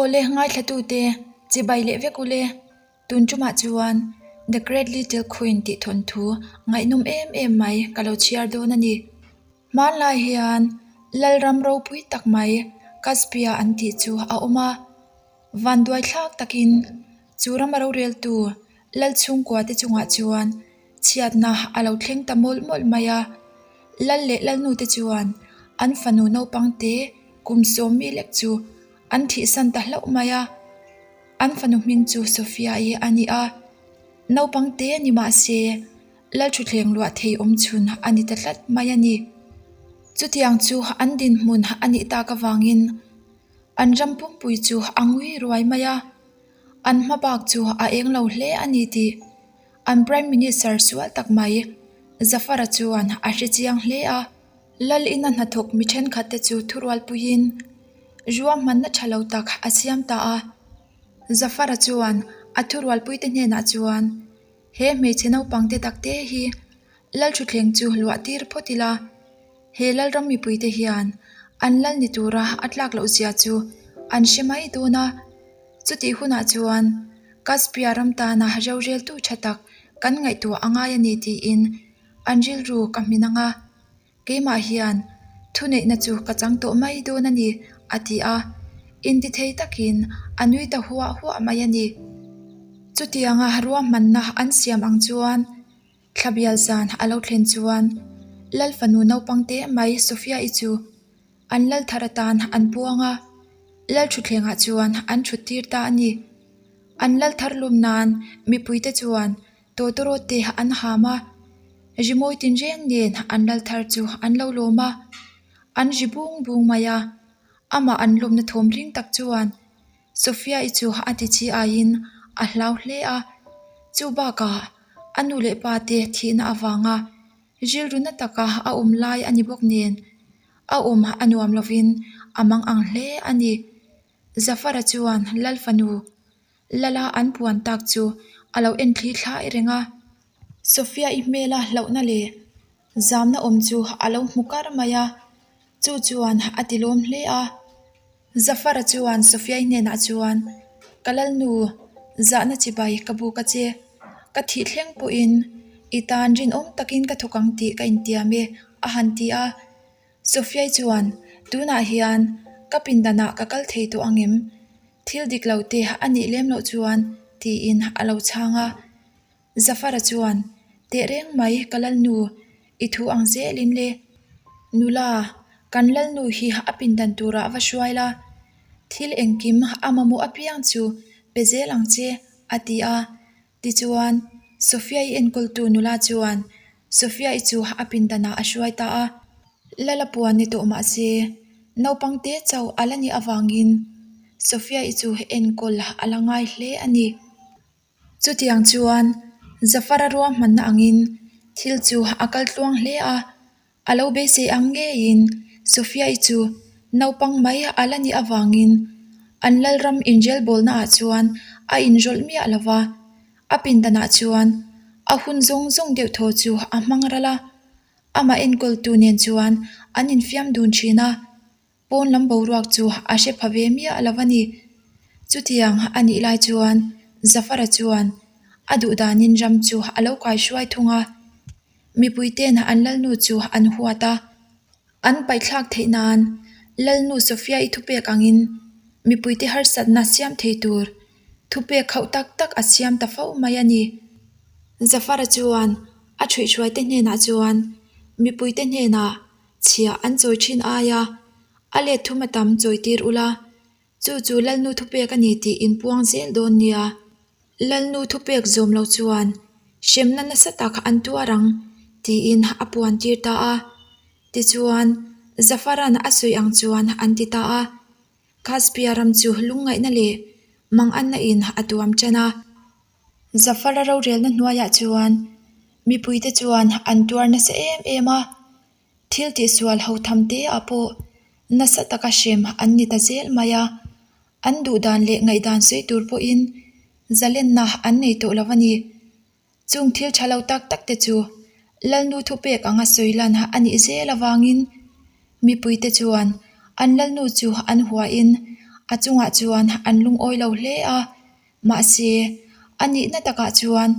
Awle ngaithlatute, chibai leh vek ule. Tun tumah chuan The Great Little Queen tih thawnthu ngaihnawm em em mai ka lo chhiar dawn a ni. Hmanlai hian Lalram ropui tak mai Kaspia an tih chu a awm a. Vanduai thlak takin chu rama roreltu Lal chhungkua te chungah chuan chhiatna a lo thleng ta mawlh mawlh mai a. Lal leh Lalnu te chuan an fanu naupang te kum sawm mi lek chu an thihsan ta hlauh mai a. An fanu hming chu Sophia-i a ni a, naupang te ni mah se Lalthuthleng luah thei awm chhun a ni ta tlat mai a ni. Chutiang chu an dinhmun a nih tak avangin an ram pumpui chu a ngui ruai mai a, an hma bak chu a eng lo hle a ni tih an Prime Minister sual tak mai Zafar-a chuan a hre chiang hle a. Lal ina hnathawk mi thenkhat te chu thurualpuiin ruahmanna tha lo tak a siam ta a. Zafar-a chuan a thurualpuite hnenah chuan, He hmeichhe naupang te tak te hi Lalthuthleng chu luah tir phawt ila, he Lalram mipuite hian an lal ni tura a tlak loh zia chu an hre mai dawn a. Chutih hunah chuan Kaspia ram tana roreltu tha tak kan ngaihtuah a ngai a ni tiin an rilru ka hmin ang a, keimah hian thuneihna chu ka chang tawh mai dawn a ni, a ti a. Intithei takin a nui ta huah huah mai a ni. Chutianga ruahmanna an siam ang chuan thlabial zan a lo thlen chuan Lal fanu naupang te mai Sophia-i chu an lal thar atan an puang a, Lal thutthlengah chuan an thut tir ta a ni. An lal thar lum nan mipuite chuan Tawtawrawt te an ham a, rimawi tinreng nen an lal thar chu an lo lawm a, an ri bung bung mai a, amah an lawmna thawm ring tak chuan Sophia-i chu a ti chi aiin a hlau hle a, chu bakah a nu leh pa te thihna avanga rilru na taka a awm lai a ni bawk nen a awm a nuam lovin a mang ang hle a ni. Zafara chuan Lal fanu Lala an puan tak chu a lo en thli thlai reng a. Sophia-i hmela hlauhna leh zamna awm chu a lo hmu kar mai a, chu chuan a ti lawm hle a. Zafara chuan Sophia-i hnenah chuan, Ka Lalnu, zahna chibai ka buk a che. Ka thih thleng pawhin i tan rinawm takin ka thawk ang tih ka intiam e, a han ti a. Sophia-i chuan, Tunah hian ka pindanah ka kal thei tawh ang em? Thil dik lo te a nih lem loh chuan tiin a lo chhang a. Zafara chuan, Teh reng mai ka Lalnu, i thu ang zelin le. Nula, kan Lalnu hi a pindan turah va hruai la, thil engkim a mamawh apiang chu pe zel ang che, a ti a. Tichuan, Sophia-i enkawltu nula chuan Sophia-i chu a pindanah a hruai ta a. Lala puan ni tawh mah se, naupang te chauh a la nih avangin Sophia-i chu enkawl a la ngai hle a ni. Chutiang chuan Zafara ruahmanna angin thil chu a kal tluang hle a. A lo beisei ang ngeiin Sophia-i chu naupang mai a la nih avangin an Lalram inrelbawlna ah chuan a inrawlh miah lo va, a pindanah chuan a hun zawng zawng deuh thaw chu a hmang ral a, amah enkawltu nen chuan an infiam dun thin a. Pawn lam boruak chu a hre pha ve miah lo a ni. Chutiang a nih lai chuan Zafara chuan a duh danin ram chu a lo kaihruai thung a. Mipuite'n an lalnu chu an huat a. An paihthlak theih nan Lalnu Sophia-i thupek angin mipuite harsatna siam thei tur thupek khauh tak tak a siam ta fo mai a ni. Zafara chuan a ṭhuihhruaite hnenah chuan mipuite hnenah Chhia an chawi thin aia a let thum a tam chawi tir ula, chu chu Lalnu thupek a ni tih in puang zel dawn nia. Lalnu thupek zawm lo chuan hremna nasa tak an tuar ang tiin a puan tir ta a. Tichuan, Zafaran a sawi ang chuan an ti ta a. Kaspia ram chu lungngaihna leh manganna in a tuam tan a. Zafara rorelna hnuaiah chuan mipuite chuan an tuar nasa em em a, thil tihsual ho tham te ah pawh nasa taka hrem an ni ta zel mai a, an duhdan leh ngaihdan sawi tur pawhin zalenna an nei tawh lo a ni. Chung thil tha lo tak tak te chu Lalnu thupek anga sawi lan a nih zel avangin mipuite chuan an Lalnu chu an huahin. A chungah chuan an lungawi lo hle a, mahse, a nihna takah chuan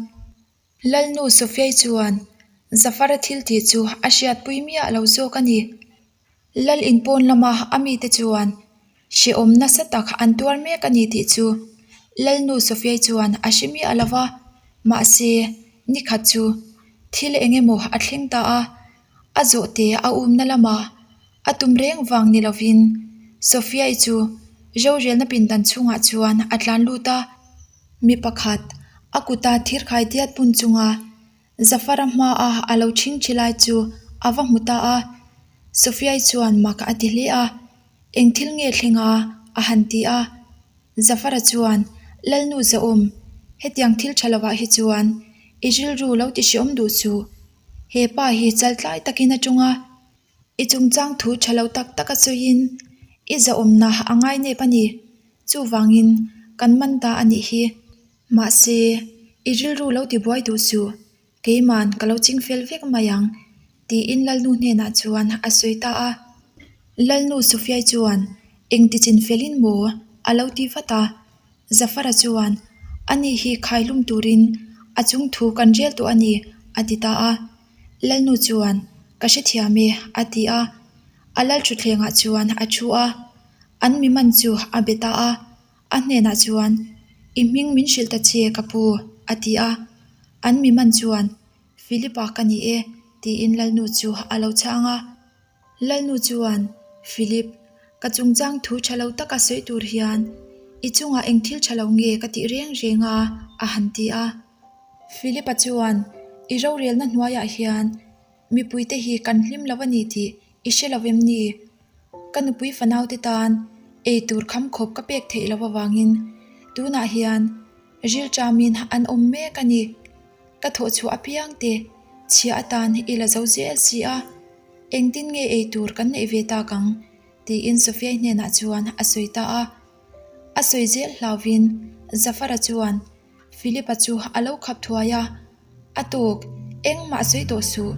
Lalnu Sofiai chuan Zafara thil tih chu a hriatpui miah lo zawk a ni. Lal inpawn lama a mite chuan hrehawm nasa tak an tuar mek a ni tih chu Lalnu Sofiai chuan a hre miah lo va, mahse, nikhat chu thil eng emaw a thleng ta a, a zawhte a umna lamah a tum reng vang ni lovin Sofiai chu rorelna pindan chhungah chuan a tlan lut a. Mi pakhat a kuta thirkhai diat bun chunga Zafara hmaa a lo chhingchhi lai chu a va hmu ta a, Sofiai chuan mak a ti hle a, Eng thil nge thleng a? a han ti a. Zafara chuan, Lalnu Zaawm, hetiang thil tha lovah hi chuan i rilru lo ti hreawm duh suh. He pa hi chaltlai takin a ṭawng a. I chungchang thu tha lo tak tak a sawiin i zahawmna a ngainep a ni. Chuvangin kan man ta a nih hi. Mahse, i rilru lo tibuai duh suh, keiman ka lo ching fel vek mai ang, tiin Lalnu hnenah chuan a sawi ta a. Lalnu Sofiai chuan, Engti chin felin maw? a lo ti vat a. Zafara chuan, Ani hi khailum turin a chung thu kan rel tawh a ni, a ti ta a. Lalnu chuan, Ka hrethiam e, a ti a. A lal thutthlengah chuan a thu a. An mi man chu a be ta a. A hnenah chuan, I hming min hrilh ta che, ka pu, a ti a. An mi man chuan, Philipa ka ni e, tiin Lalnu chu a lo chhang a. Lalnu chuan, Philip, ka chungchang thu tha lo taka sawi tur hian i chungah eng thil tha lo nge ka tih reng reng a? a han ti a. Philip-a chuan, I rorelna hnuaiah hian mipuite hi kan hlim lo a ni tih i hre lo em ni? Ka nupui fanaute tan ei tur kham khawp ka pek theih loh avangin tunah hian rilṭamin an awm mek a ni. Ka thawhchhuah apiang te chhia atan i la zo zel si a, engtin nge ei tur kan neih ve tak ang? tiin Sophia-i hnenah chuan a sawi ta a. A sawi zel hlauvin Zafar-a chuan Philip-a chu a lo khap thuai a, A tawk, engmah sawi tawh suh,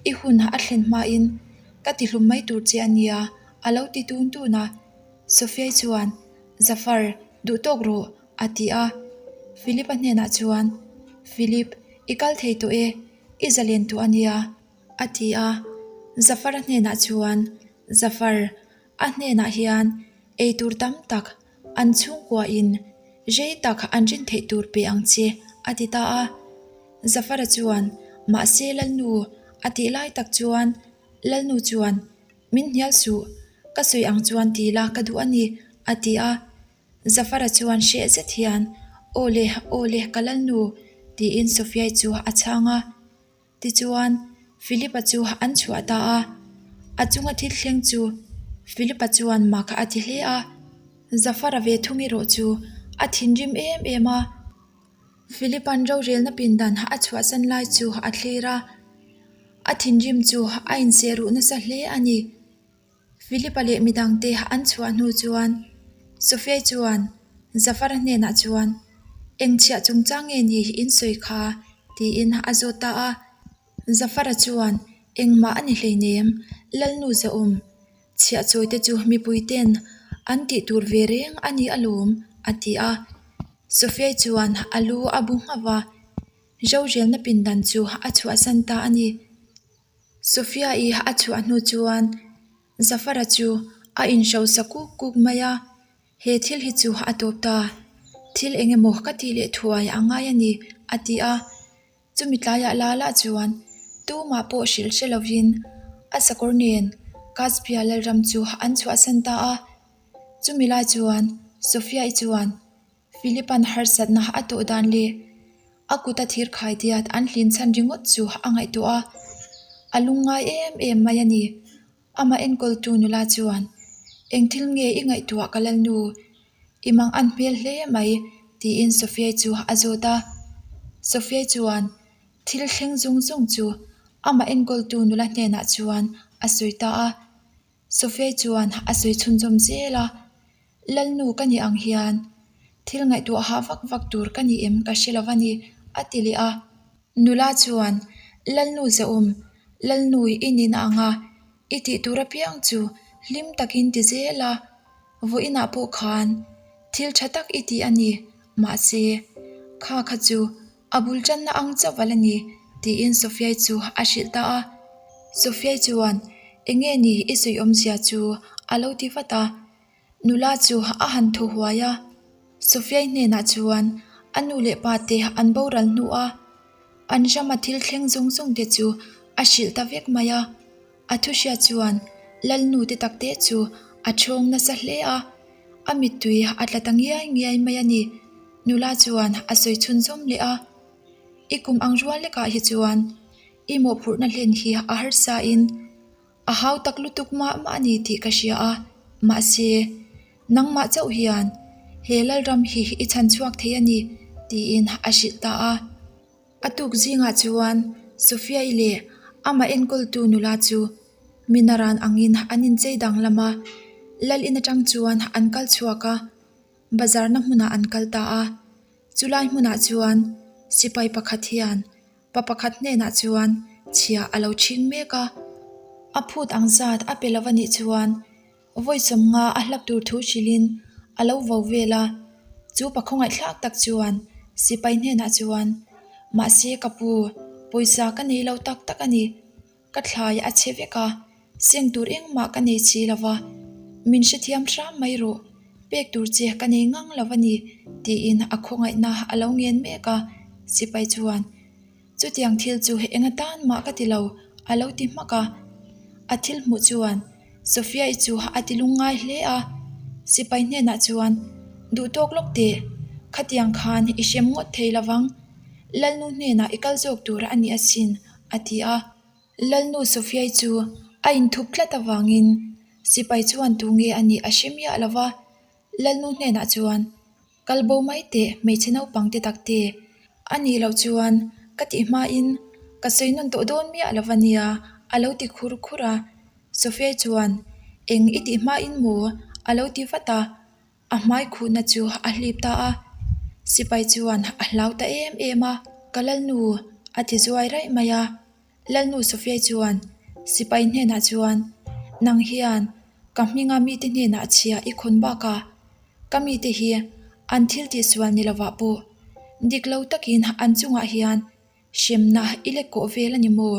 i hun a thlen hmain ka ti hlum mai tur che a nia, a lo ti tun tun a. Sophia-i chuan, Zafar, duh tawk rawh, a ti a. Philip-a hnenah chuan, Philip, i kal thei tawh e, i zalen tawh a nia, a ti a. Zafar-a hnenah chuan, Zafar, a hnenah hian ei tur tam tak an chhungkuain rei tak an rin theih tur pe ang che, a ti ta a. Zafara chuan, Mahse Lalnu, a tih lai tak chuan Lalnu chuan, Min hnial suh, ka sawi ang chuan ti la ka duh a ni, a ti a. Zafara chuan hreh zet hian, Aw le, aw le, ka Lalnu, tiin Sofiai chu a chhang a. Tichuan, Philip-a chu an chhuah ta a. A chunga thil thleng chu Philip-a chuan mak a ti hle a. Zafar-a ve thung erawh chu a thinrim em em a. Philip-a'n rorelna pindan a chhuahsan lai chu a thlir a. A thinrim chu a inseh ruh nasa hle a ni. Philip-a leh midangte an chhuah hnu chuan Sophia chuan Zafar-a hnenah chuan, Eng chhiah chungchang nge ni in sawi kha? tiin a zawt ta a. Zafar-a chuan, Engmah a ni hleinem, Lalnu Zaawm, chhiah chawite chu mipuite'n an tih tur ve reng a ni alawm, a ti a. Sophia chuan a lu a bu nghauh va, Rorelna pindan chu a chhuahsan ta a ni. Sophia-i a chhuah hnu chuan Zafara chu a inhrosa kuk kuk mai a, He thil hi chu a tawp ta, thil eng emaw ka tih leh thuai a ngai a ni, a ti a. Chumi tlaiah la la chuan tumah pawh hrilh hre lovin a sakawr nen Kaspia Lalram chu an chhuahsan ta a. Chumi lai chuan Sophia-i chuan Philip-a'n harsatna a tawh dan leh a kuta thir khai diat an hlin chhan ringawt chu a ngaihtuah a, a lungngai em em mai a ni. Amah enkawltu nula chuan, Eng thil nge i ngaihtuah ka lalnu? I mang an hmel hle mai, tiin Sophia chu a zawt a. Sophia chuan thil thleng zung zung chu amah enkawltu nula hnenah chuan a sawi ta a. Sophia chuan a sawi chhunzawm zel a. Lalnu ka nih ang hian thil ngaihtuah hah vak vak tur ka ni em ka hre lo a ni, a ti leh a. Nula chuan, Lalnu Zaum, Lalnui i nihna anga i tih tur apiang chu hlim takin ti zel a. Vawiinah pawh khan thil tha tak i ti a ni, mahse, kha kha chu a bul tanna ang chauh a la ni, tiin Sophia-i chu a hrilh ta a. Sophia-i chuan, Enge ni i sawi awmzia chu? a lo ti vat a. Nula chu a han thaw huai a. Sophia-i hnenah chuan a nu leh pa te an boral hnu a, an rama thil thleng zawng zawng te chu a hrilh ta vek mai a. A thuhria chuan Lalnu te takte chu a ṭhawng nasa hle a, a mittui a tla ta ngiai ngiai mai a ni. Nula chuan a sawi chhunzawm leh a, I kum ang rual lekah hi chuan i mawhphurhna hlen hi a harsa in a hau tak lutuk mah mah a ni tih ka hria a, mahse nangmah chauh hian he Lalram hi i chhan chhuak thei a ni tiin a hrilh ta a. A tuk zingah chuan Sophia-i leh amah enkawltu nula chu minaran angin an inchei danglam a, lal in atang chuan an kal chhuak a, bazarna hmunah an kal ta a. Chulai hmunah chuan sipai pakhat hian pa pakhat hnenah chuan chhia a lo chhing mek a, a phut ang zat a pe lo a nih chuan Vawi sawmnga a hlap tur thu hrilhin a lo vo vel a, chu pa khawngaihthlak tak chuan sipai hnenah chuan, Mahse ka pu, pawisa ka nei lo tak tak a ni, ka thlai a chhe vek a, seng tur engmah ka nei si lo va, min hrethiam hram mai rawh, pek tur che ka nei ngang lo a ni, tiin a khawngaihna a lo ngen mek a, sipai chuan, Chutiang thil chu eng atan mah ka ti lo, a lo ti hmak a. A thil hmuh chuan Sophia-i chu a ti lungngai hle a. Sipai hnenah chuan, Duh tawk lawk teh, khatiang khan i hrem ngawt thei lo vang. Lalnu hnenah i kal zawk tur a ni asin, a ti a. Lalnu Sophia-i chu a inthup tlat avangin sipai chuan tu nge a nih a hre miah lo va. Lalnu hnenah chuan, Kal bo mai teh hmeichhe naupang te tak te. A nih loh chuan ka tih hmain ka sawi nawn tawh dawn miah lo va nia a lo ti khur khur a. Sophia chuan eng i tih hmain maw a lo ti vat a, a hmai khuhna chu a hlip ta a. Sipai chuan a hlau ta em em a, ka lalnu a ti zuai raih mai a. Lalnu Sophia chuan sipai hnenah chuan nang hian ka hminga mite hnenah chhia i khawn bakah Ka mite hi an thil tihsual ni lovah pawh dik lo takin an chungah hian hremna i lek kawh vel a ni maw?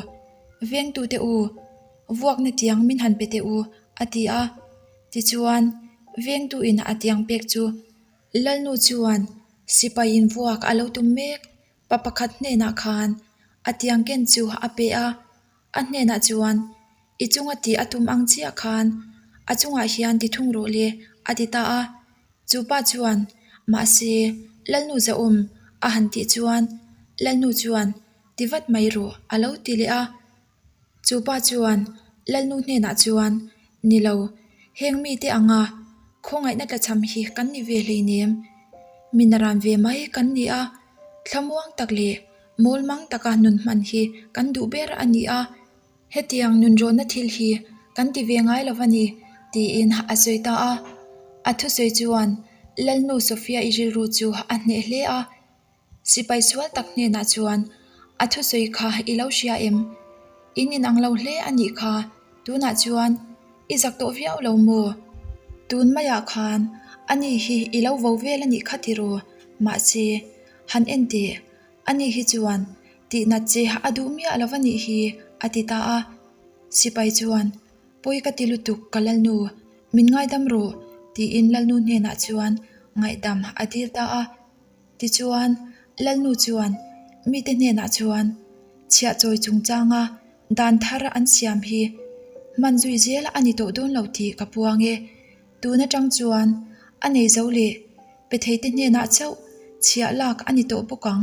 Vengtute u, vuakna tiang min han pe teh u, a ti a. Tichuan, vengtuin a tiang pek chu Lalnu chuan sipaiin vuak a lo tum mek pa pakhat hnenah khan a tiang ken chu a pe a. A hnenah chuan, I chunga tih a tum ang chiah khan a chungah hian ti thung rawh le, a ti ta a. Chu pa chuan, Mahse, Lalnu zahawm, a han tih chuan Lalnu chuan, Ti vat mai rawh, a lo ti leh a. Chu pa chuan Lalnu hnenah chuan, Ni lo, heng mite anga khawngaihna tlachham hi kan ni ve hleinem. Mi naran ve mai kan ni a, thlamuang tak leh Mawl mang taka nun hman hi kan duh ber a ni a, hetiang nunrawnna thil hi kan ti ve ngai lo a ni, tiin a sawi ta a. A thusawi chuan Lalnu Sophia-i rilru chu a hneh hle a. Sipai sual tak hnenah chuan, A thusawi kha i lo hria em? In inang lo hle a nih kha, tunah chuan i zak tawh viau lo maw? Tun maiah khan ani hi i lo vo vel a nih kha tiraw? Mahse, han en teh. Ani hi chuan tihnat che a duh miah lo va nih hi, a ti ta a. Sipai chuan, Pawi ka ti lutuk ka Lalnu, min ngaidam rawh, tiin Lalnu hnenah chuan ngaihdam a dil ta a. Tichuan, Lalnu chuan mite hnenah chuan chhiahchawi chungchanga dan thar an siam hi hman zui zel a ni tawh dawn lo tih ka puang e. Tun atang chuan a nei zo leh Petheite hnenah chauh chhiah lak a ni tawh bawk ang.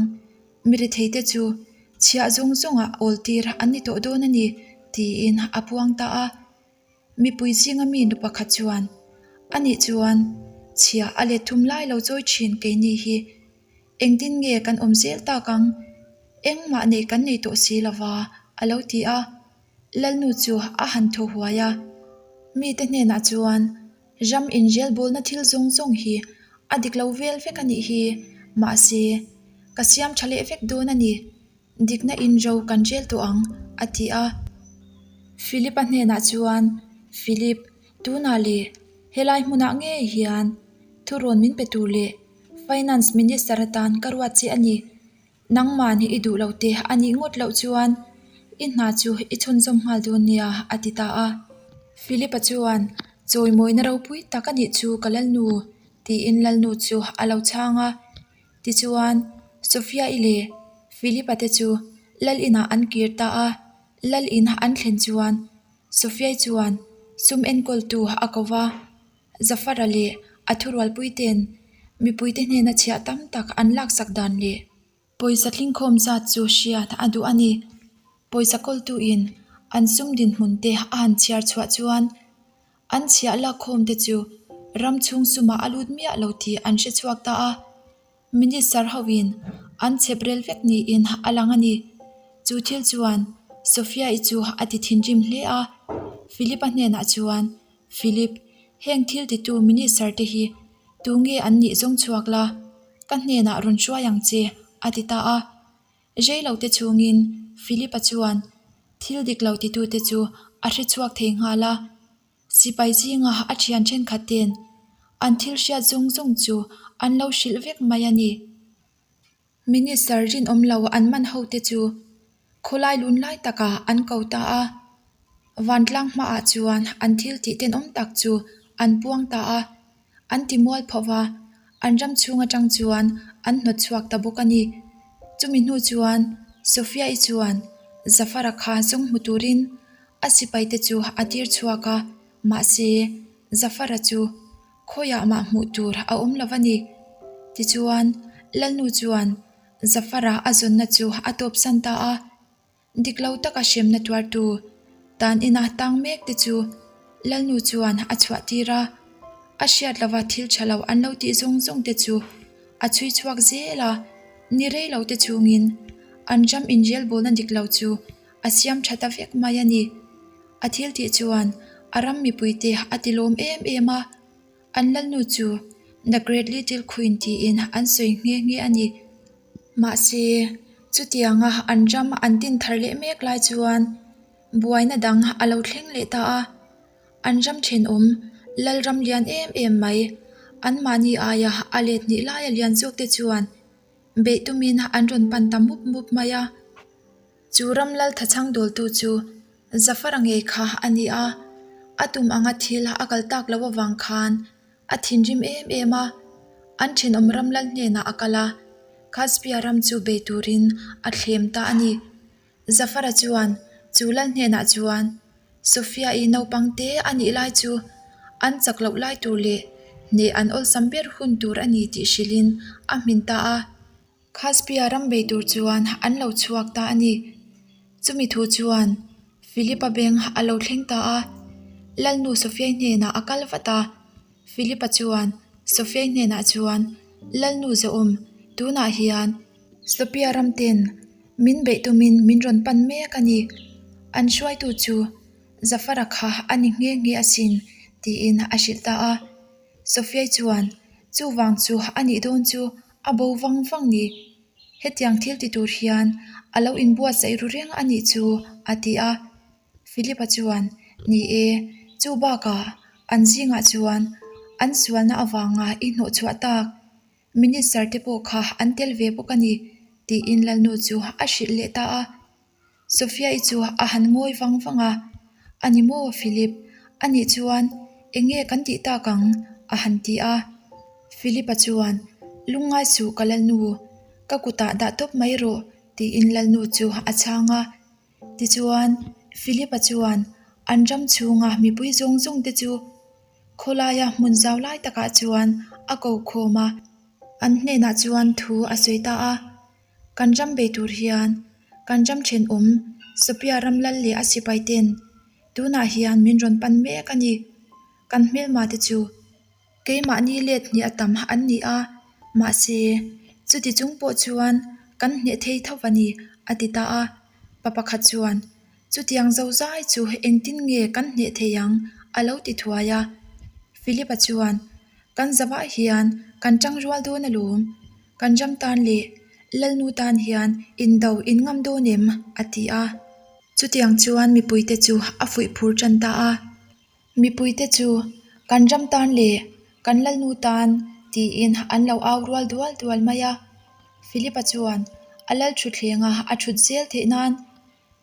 Miretheite chu chhiah zawng zawngah awl tir an ni tawh dawn a ni, tiin a puang ta a. Mipui zinga mi nu pakhat chuan, Anih chuan chhiah a let thum lai lo chawi thin keini hi engtin nge kan awm zel tak ang? Engmah neih kan nei tawh si lova, a lo ti a. Lalnu chu a han thaw huai a. Mite hnenah chuan, Ram inrialbawlna thil zawng zawng hi a dik lo vel vek a nih hi, mahse, ka siam tha leh vek dawn a ni, dikna inro kan rel tawh ang, a ti a. Philip-a hnenah chuan, Philip, tunah leh. Helai hmunah ngei hian thurawn min pe tur leh Finance Minister atan ka ruat che a ni. Nangmahni i duh lo te a nih ngawt loh chuan i hna chu i chhunzawm nghal dawn nia, a ti ta a. Philip-a chuan, Chawimawina ropui tak a nih chu ka lalnu, tiin lalnu chu a lo chhang a. Tichuan, Sophia-i leh Philip-a te chu lal inah an kir ta a. Lal in an thlen chuan Sophia-i chuan sum enkawltu a ko va. Zafara leh a thurualpuite'n mipuite hnena chhiah tam tak an laksak dan leh pawisa tlingkhawm zat chu hriat a duh a ni. Pawisa kawltuin an sum dinhmun te a han chhiar chhuah chuan an chhiah lakkhawm te chu ram chhung sumah a lut miah lo tih an hre chhuak ta a. Minister hoin an chhep rel vek niin a lang a ni. Chu thil chuan Sophia-i chu a ti thinrim hle a. Philip-a hnenah chuan, Philip, heng thil titu minister te hi tu nge an nih zawng chhuak la, ka hnenah rawn hruai ang che, a ti ta a. Rei lo te chhungin Philip-a chuan thil dik lo titute chu a hre chhuak thei nghal a. Sipai zinga a thian thenkhat ten an thil hriat zawng zawng chu an lo hrilh vek mai a ni. Minister rinawm lo an man ho te chu khawlai lun lai takah an ko ta a, vantlang hmaah chuan an thil tih tenawm tak chu an puang ta a, an ti mual pho va, an ram chhung atang chuan an hnawt chhuak ta bawk a ni. Chumi hnu chuan Sophia-i chuan Zafar-a kha zawng hmu turin A sipaite chu a tir chhuak a, mahse, Zafara chu khawiah mah hmuh tur a awm lo a ni. Tichuan, Lalnu chuan Zafara a zawnna chu a tawpsan ta a. Dik lo taka hremna tuartu tan ina tang mek te chu Lalnu chuan a chhuah tir a. A hriat lova thil tha lo an lo tih zawng zawng te chu a chhui chhuak zel a, ni rei lo te chhungin an ram inrelbawlna dik lo chu A siam tha ta vek mai a ni. A thil tih chuan a ram mipuite a ti lawm em em a, an lalnu chu The Great Little Queen tiin an sawi nghe nghe a ni. Mahse, chutianga an ram an din thar leh mek lai chuan buaina dang a lo thleng leh ta a. An ram thenawm lalram lian em em mai, anmahni aia a let hnih laia lian zawkte chuan beih tumin an rawn pan ta mup mup mai a. Chu ram lal thachhang dawltu chu Zafara ngei kha a ni a, a tum anga thil a kal tak loh avang khan a thinrim em em a. An thenawm ram lal hnenah a kal a, Kaspia ram chu bei turin a thlem ta a ni. Zafara chuan chu lal hnenah chuan Sophia-i naupang te a nih lai chu an chak loh lai tur leh hneh an awlsam ber hun tur a ni tih hrilhin a hmin ta a. Khaspia ram bei tur chuan an lo chhuak ta a ni. Chumi thu chuan Philip-a beng a lo thleng ta a, Lalnu Sophia-i hnenah a kal vat a. Philip-a chuan Sophia-i hnenah chuan, Lalnu Zahawm, tunah hian Sophia ram ten min beih tumin min rawn pan mek a ni. An hruaitu chu Zafara kha a ni nghe nghe asin, tiin a hrilh ta a. Sophia-i chuan, Chuvang chu a nih dawn chu A bo vang vang ni. Hetiang thil ti tur hian a lo inbuatsaih ru reng a nih chu, a ti a. Philip-a chuan, Ni e, chu bakah an zingah chuan an sualna avanga i hnawhchhuah tak Minister te pawh kha an tel ve bawk a ni, tiin Lalnu chu a hrilh leh ta a. Sophia-i chu a han ngawi vang vang a, A ni maw, Philip? A nih chuan eng nge kan tih tak ang? a han ti a. Philip-a chuan, Lungngai suh ka lalnu, ka kutah dah tawp mai rawh, tiin lalnu chu a chhang a. Tichuan, Philip-a chuan an ram chhunga mipui zawng zawng te chu khawlaia hmun zau lai takah chuan a ko khawm a, an hnenah chuan thu a sawi ta a. Kan ram bei tur hian kan ram thenawm Sophia ram lal leh a sipai ten tunah hian min rawn pan mek a ni. Kan hmelma te chu keimahni let hnih a tam an ni a, mahse chuti chung pawh chuan kan hneh thei tho a ni, a ti ta a. Pa pakhat chuan chutiang zozai chu engtin nge kan hneh thei ang a lo ti thuai a. Philip-a chuan kan zavah hian kan tangrual dawn alawm. Kan ram tan leh Lalnu tan hian indo in ngam dawn em? a ti a. Chutiang chuan mipuite chu a fuih phur tan ta a. Mipuite chu Kan ram tan leh kan lalnu tan tiin an lo au rual dual dual mai a. Philip-a chuan a lal thuthlenga a thut zel theih nan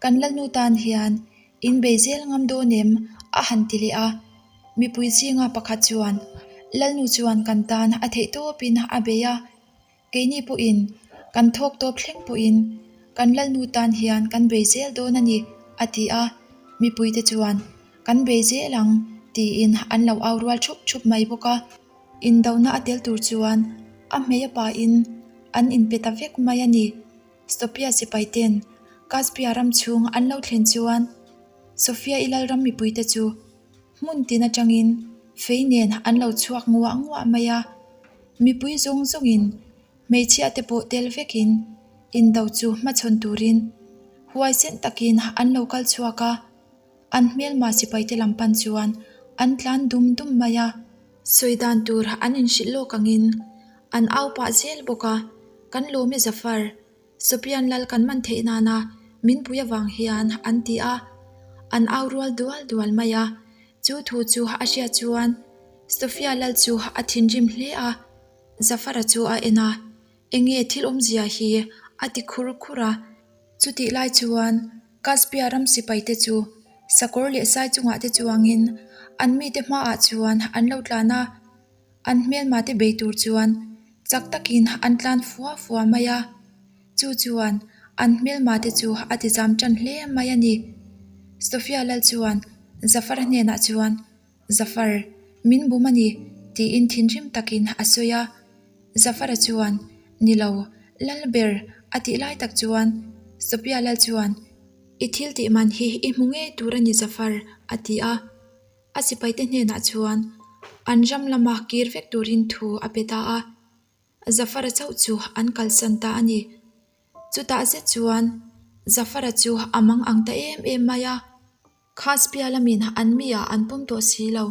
Kan lalnu tan hian in bei zel ngam dawn em? a han ti leh a. Mipui zinga pakhat chuan Lalnu chuan kan tan a theih tawpin a bei a, keini pawhin kan thawk tawp thleng pawhin kan lalnu tan hian kan bei zel dawn a ni, a ti a. Mipuite chuan Kan bei zel ang, tiin an lo au rual thup thup mai bawk a. Indona a tel tur chuan a hmei a pain an inpe ta vek mai a ni. Sophia sipai ten Kaspia ram chhung an lo thlen chuan Sophia i lalram mipuite chu hmun tin atangin fei nen an lo chhuak nguah nguah mai a. Mipui zawng zawngin hmeichhia te pawh tel vekin indo chu hmachhawn turin huaisen takin an lo kal chhuak a. An hmelma sipaite lam pan chuan an tlan dum dum mai a. Sawi dan tur an inhrilh lawk angin an au pah zel bawk a, Kan lawm e Zafar, Sopian lal kan man theih nana min pui avang hian an ti a. An au rual dual dual mai a, chu thu chu a hriat chuan Sofia lal chu a thinrim hle a, Zafara chu a en a, Enge thil awmzia hi a ti khur khur a. Chutih lai chuan Kaspia ram sipaite chu sakawr leh sai chungah te chuangin an mite hmaah chuan an lo tlan a, an hmelma te bei tur chuan chak takin an tlan fua fua mai a. Chu chuan an hmelma te chu a ti zam tan hle mai a ni. Sofia lal chuan Zafara hnenah chuan, Zafar, min bum a ni, tiin thinrim takin a sawi a. Zafara chuan, Ni lo, lal ber, a tih lai tak chuan Sophia lal chuan, I thil tih man hi i hmu ngei tur a ni Zafar, a ti a. A sipaite hnenah chuan an ram lama kir vek turin thu a pe ta a. Zafara chauh chu an kalsan ta a ni. Chutah zet chuan Zafara chu a mang ang ta em em mai a. Khaspia lamin an mi ah an pawm tawh si lo.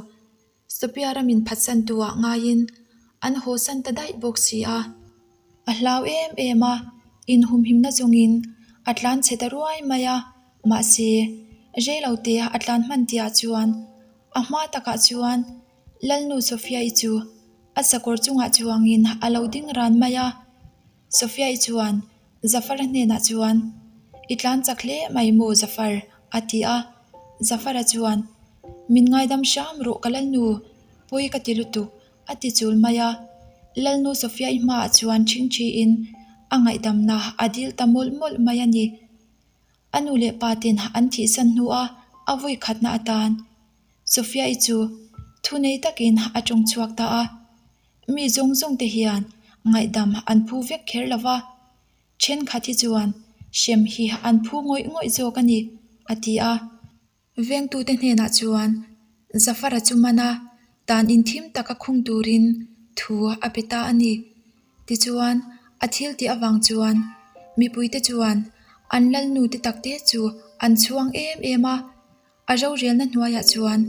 Sophia ramin phatsan tu ah ngaiin an haw san ta daih bawk si a. A hlau em em a, inhumhimna zawngin a tlan chhe ta ruai mai a. Mahse, rei lo te a tlan hman tihah chuan a hma takah chuan Lalnu Sophia-i chu a sakawr chungah chuangin a lo ding ran mai a. Sophia-i chuan Zafar-a hnenah chuan, I tlan chak hle mai maw Zafar? a ti a. Zafar-a chuan, Min ngaidam hram rawh ka Lalnu, pawi ka ti lutuk, a ti chul mai a. Lalnu Sophia-i hmaah chuan ṭhingṭhiin a ngaihdamna a dil ta mawlh mawlh mai a ni. A nu leh pa ten an thihsan hnua a vawi khatna atan Sophia-i chu thunei takin a tawng chhuak ta a. Mi zawng zawng te hian ngaihdam an phu vek kher lo va, thenkhat hi chuan hrem hi an phu ngawih ngawih zawk a ni, a ti a. Vengtute hnenah chuan Zafara chu man a, tan inthim taka khung turin thu a pe ta a ni. Tichuan, a thil tih avang chuan mipuite chuan an lalnu te takte chu an chhuang em em a. A rorelna hnuaiah chuan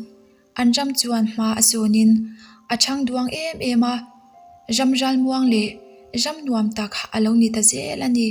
an ram chuan hma a sawnin a chhang duang em em a, ram ralmuang leh ram nuam tak a lo ni ta zel a ni.